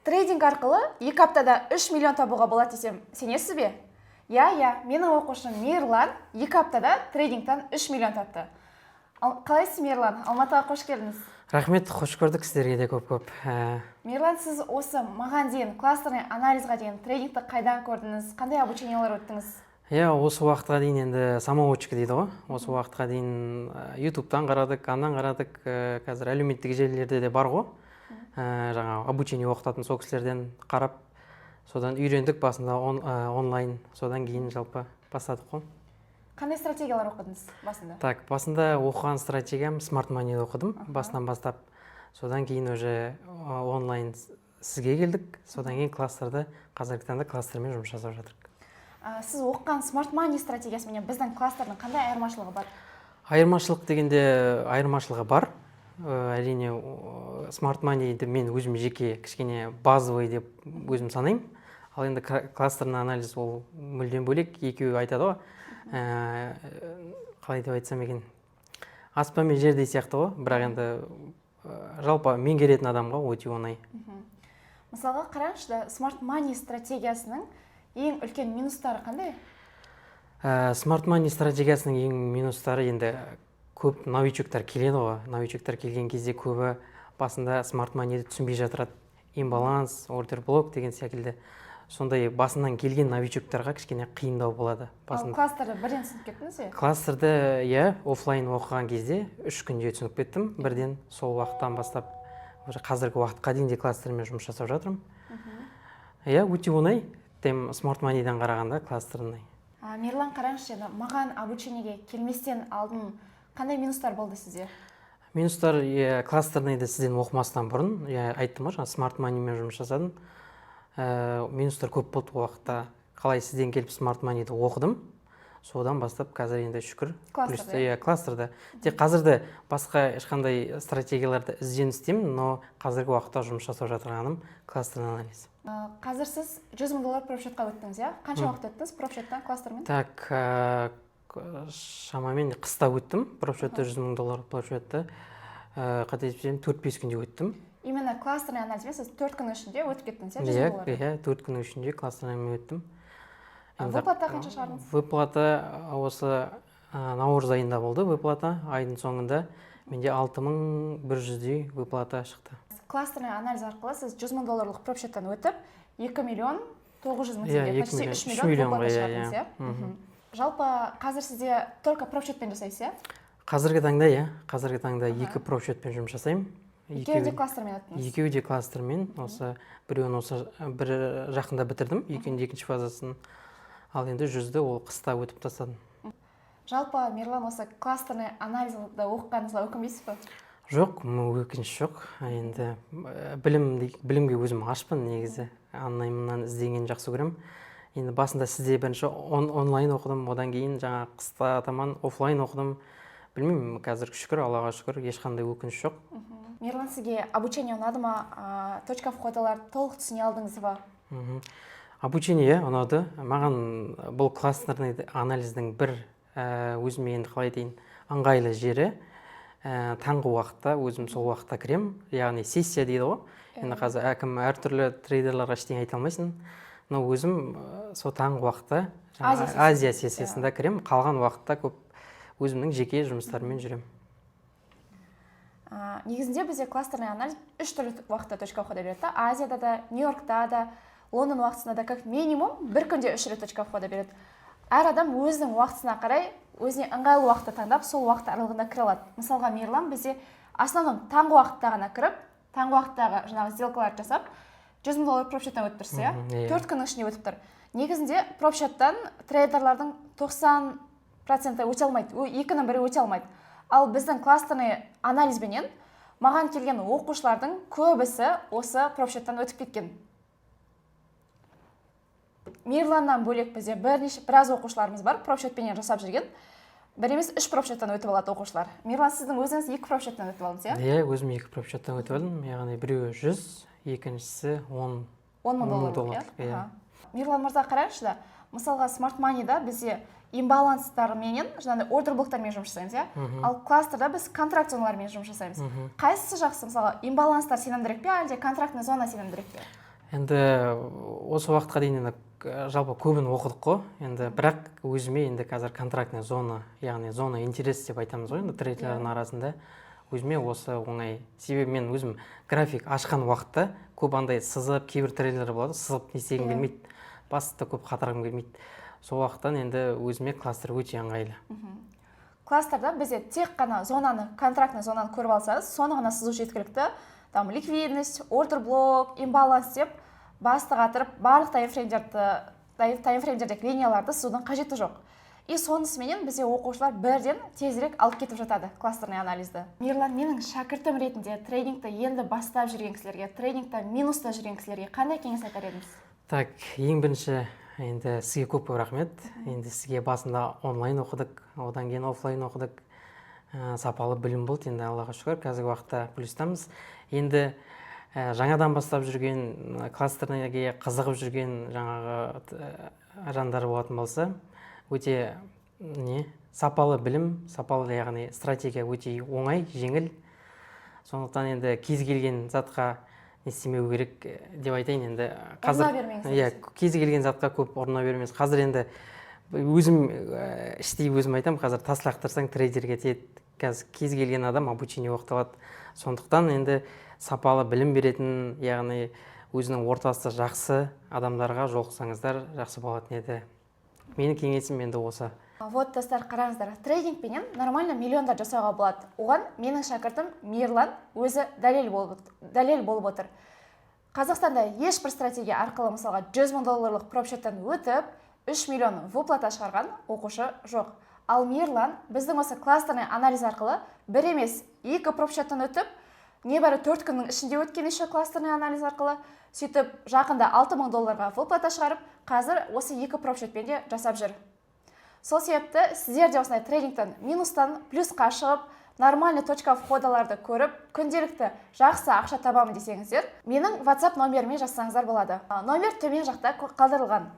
Трейдинг арқылы 2 аптада 3 миллион табуға болады десем, сенесіз бе? Иә, менің оқушым Мейірлан 2 аптада трейдингтан 3 миллион тапты. Ал, қалайсыз, Мейірлан? Алматыға қош келдіңіз. Рахмет, қош көрдік сіздерге де көп көп. Мейірлан, сіз осы маған дейін, кластерный анализға дейін трейдингті қайдан көрдіңіз, қандай обучениялар өттіңіз? Иә, осы уақытқа дейін енді самоучка дейді ғой, осы уақытқа дейін Ютубтан қарадық, андан қарадық, қазір әлеуметтік желілерде де бар ғой, жаңағы обучение оқытатын, сол кісілерден қарап, содан үйрендік басында онлайн, содан кейін жалпы бастадық қой. Қандай стратегиялар оқыдыңыз басында? Так, басында оқыған стратегиям Smart Money оқыдым басынан бастап, содан кейін уже онлайн сізге келдік, содан кейін кластерді, қазіргі таңда кластермен жұмыс жасап жатырмық. Сіз оқыған Smart Money стратегиясы менен біздің кластердің қандай айырмашылығы бар? Айырмашылық дегенде, айырмашылығы бар. Әрине, Smart Money-ді мен өзім жеке кішкене базовый деп өзім санаймын, ал енді кластерный анализ ол мүлдем бөлек. Екеуі айтады ғой, қалай деп айтсам екен, аспан мен жердей сияқты ғой, бірақ енді жалпы меңгеретін адамға өте оңай. Мысалға, қараңызшы да, Smart Money стратегиясының ең үлкен минустары қандай? Smart Money стратегиясының ең минустары, енді көп новичоктар келеді ғой, новичоктар келген кезде көбі басында Smart Money-ді түсінбей жатырады, имбаланс, ордер блок деген секілді, сондай басынан келген новичоктарға кішкене қиындау болады Ал басында. Кластерді бірден түсініп кеттіңіз бе? Кластерді, иә, оффлайн оқыған кезде 3 күнде түсініп кеттім бірден. Сол уақыттан бастап уже қазіргі уақытқа дейін де кластермен жұмыс жасап жатырмын. Иә, өте оңай тем Smart Money-дан қарағанда кластерный. Мейірлан, қараңызшы, енді маған обучениеге келместен алдын қандай минустар болды сізде? Минустар, иә, кластерныйды сізден оқымастан бұрын, иә, айттым ғой жаңа, Smart Money-мен жұмыс жасадым. Минустар көп болды ол уақытта. Қалай сізден келіп Smart Money-ді оқыдым, содан бастап қазір енді шүкір. Кластерда, плюсте, иә, кластерда. Тек қазірде басқа ешқандай стратегияларды ізденістемін, но қазіргі уақытта жұмыс жасап жатырғаным кластерный анализ. Қазір сіз 100 мың доллар профсчетқа өттіңіз, иә? Қанша уақыт өттіңіз профсчеттан кластермен? Так, шамамен қыста өттім профсчетті, 100 мың доллар профсчетті, қателеспесем, 4-5 күнде өттім. Именно кластерный анализбен сіз 4 күннің ішінде өтіп кеттіңіз, иә, 100 Иә. мың долларды? Иә, 4 күннің ішінде кластерныймен өттім. Выплата қанша шығардыңыз? Выплата осы наурыз айында болды. Выплата айдың соңында менде 6100-дей выплата шықты. Кластерный анализ арқылы сіз 100 мың долларлық профсчеттан өтіп, 2 миллион 900 мың Иә, теңге, 2 почти миллион, 3 3 миллион миллионға, выплата иә, шығардыңыз, иә. иә? Жалпы қазір сізде только профсчетпен жасайсыз, иә? Қазіргі таңда, иә, қазіргі таңда екі профсчетпен жұмыс жасаймын. Екеуі де кластермен өттіңіз? Екеуі де кластермен. Осы біреуін осы бір жақында бітірдім, екеуінің екінші фазасын, ал енді 100-ді ол қыста өтіп тастадым. Жалпы, Мейірлан, осы кластерный анализді оқығаныңызға өкінбейсіз бе? Жоқ, өкініш жоқ. Енді білім, білімге өзім ашпын негізі, аннан мыннан іздегенді жақсы көремін. Енді басында сізде бірінші онлайн оқыдым, одан кейін жаңа қыста таман оффлайн оқыдым. Білмеймін, қазір шүкір, Аллаға шүкір, ешқандай өкініш жоқ. Мейірлан, сізге обучение ұнады ма? Точка входаларды толық түсіне алдыңыз ба? Обучение, иә, ұнады маған. Бұл кластерный анализдің бір өзіме енді қалай дейін, ыңғайлы жері, таңғы уақытта өзім сол уақытта кіремін, яғни сессия дейді ғой. Енді қазір әркім әртүрлі, трейдерларға ештеңе айта алмайсың, но өзім сол таңғы уақытта жаңа Азия сессиясы. Азия сессиясында кіремін, қалған уақытта көп өзімнің жеке жұмыстарыммен жүремін. Негізінде бізде кластерный анализ үш түрлі уақытта точка входа береді да: Азияда да, Нью Йоркта да, Лондон уақытысында да. Как минимум бір күнде үш рет точка входа береді. Әр адам өзінің уақытысына қарай, өзіне ыңғайлы уақытты таңдап, сол уақыт аралығында кіре алады. Мысалға, Мейірлан бізде основном таңғы уақытта ғана кіріп, таңғы уақыттағы жаңағы сделкаларды жасап, 100 мың доллар профсчеттан өтіп тұрсыз, иә? Иә. 4 күннің ішінде өтіп тұр. Негізінде профсчеттан трейдерлардың 90%-і өте алмайды, екінің бірі өте алмайды. Ал біздің кластерный анализбенен маған келген оқушылардың көбісі осы профсчеттан өтіп кеткен. Мейірланнан бөлек бізде бірнеше, біраз оқушыларымыз бар профсчетпенен жасап жүрген. Бір емес, үш профсчеттан өтіп алады оқушылар. Мейірлан, сіздің өзіңіз екі профсчеттан өтіп алдыңыз, иә? Иә, өзім екі профсчеттан өтіп алдым, яғни біреуі 100, екіншісі 10. 10 мың 10 мың долларлық, иә? долларлық, иә. Мейірлан мырза, қараңызшы да, мысалға, Smart Money-да бізде имбаланстарменен, жаңағыдай ордер блоктармен жұмыс жасаймыз, иә? Ал кластерда біз контракт зоналармен жұмыс жасаймыз. Қайсысы жақсы? Мысалға, имбаланстар сенімдірек пе, әлде контрактный зона сенімдірек пе? Енді осы уақытқа дейін енді жалпы көбін оқыдық қой енді, бірақ өзіме енді қазір контрактная зона, яғни зона интерес деп айтамыз ғой енді трейдерлердің арасында, өзіме осы оңай. Себебі мен өзім график ашқан уақытта көп андай сызып, кейбір трейдерлер болады, сызып не істегім келмейді, басты көп қатырғым келмейді. Сол уақыттан енді өзіме кластер өте ыңғайлы. Кластерда бізде тек қана зонаны, контрактный зонаны көріп алсаңыз, соны ғана сызу жеткілікті. Там ликвидность, ордер блок, имбаланс деп басты қатырып, барлық таймфреймдердегі линияларды сызудың қажеті жоқ. И сонысыменен бізде оқушылар бірден тезірек алып кетіп жатады кластерный анализді. Мирлан, менің шәкіртім ретінде трейдингті енді бастап жүрген кісілерге, трейдингта минуста жүрген кісілерге қандай кеңес айтар едіңіз? Так, ең бірінші енді сізге көп көп рахмет. Енді сізге басында онлайн оқыдық, одан кейін офлайн оқыдық. Сапалы білім болды енді, Аллаға шүкір, қазіргі уақытта плюстамыз. Енді жаңадан бастап жүрген, кластерныйге қызығып жүрген жаңағы жандар болатын болса, өте не сапалы білім, сапалы, яғни стратегия өте оңай, жеңіл. Сондықтан енді кез келген затқа не істемеу керек деп айтайын енді қазір. Ұрына бермеңіз. Иә, кез келген затқа көп ұрына бермеңіз. Қазір енді өзім іштей өзім айтамын, қазір тас лақтырсаң, трейдерге тиеді. Қазір кез келген адам обучение оқыта алады. Сондықтан енді сапалы білім беретін, яғни өзінің ортасы жақсы адамдарға жолықсаңыздар, жақсы болатын еді. Менің кеңесім енді осы. Вот, достар, қараңыздар, трейдингпенен нормально миллиондар жасауға болады. Оған менің шәкіртім Мирлан өзі дәлел болып отыр. Қазақстанда ешбір стратегия арқылы, мысалға, 100 мың долларлық пропсчеттен өтіп, 3 миллион выплата шығарған оқушы жоқ. Ал Мирлан біздің осы кластерный анализ арқылы бір емес, екі пропсчеттен өтіп, небәрі 4 күннің ішінде өткен еще кластерный анализ арқылы. Сөйтіп жақында 6 мың долларға выплата шығарып, қазір осы екі пропсчетпен де жасап жүр. Сол себепті сіздер де осындай трейдингтен минустан плюсқа шығып, нормальный точка входаларды көріп, күнделікті жақсы ақша табамын десеңіздер, менің WhatsApp номеріме жазсаңыздар болады. Номер төмен жақта қалдырылған.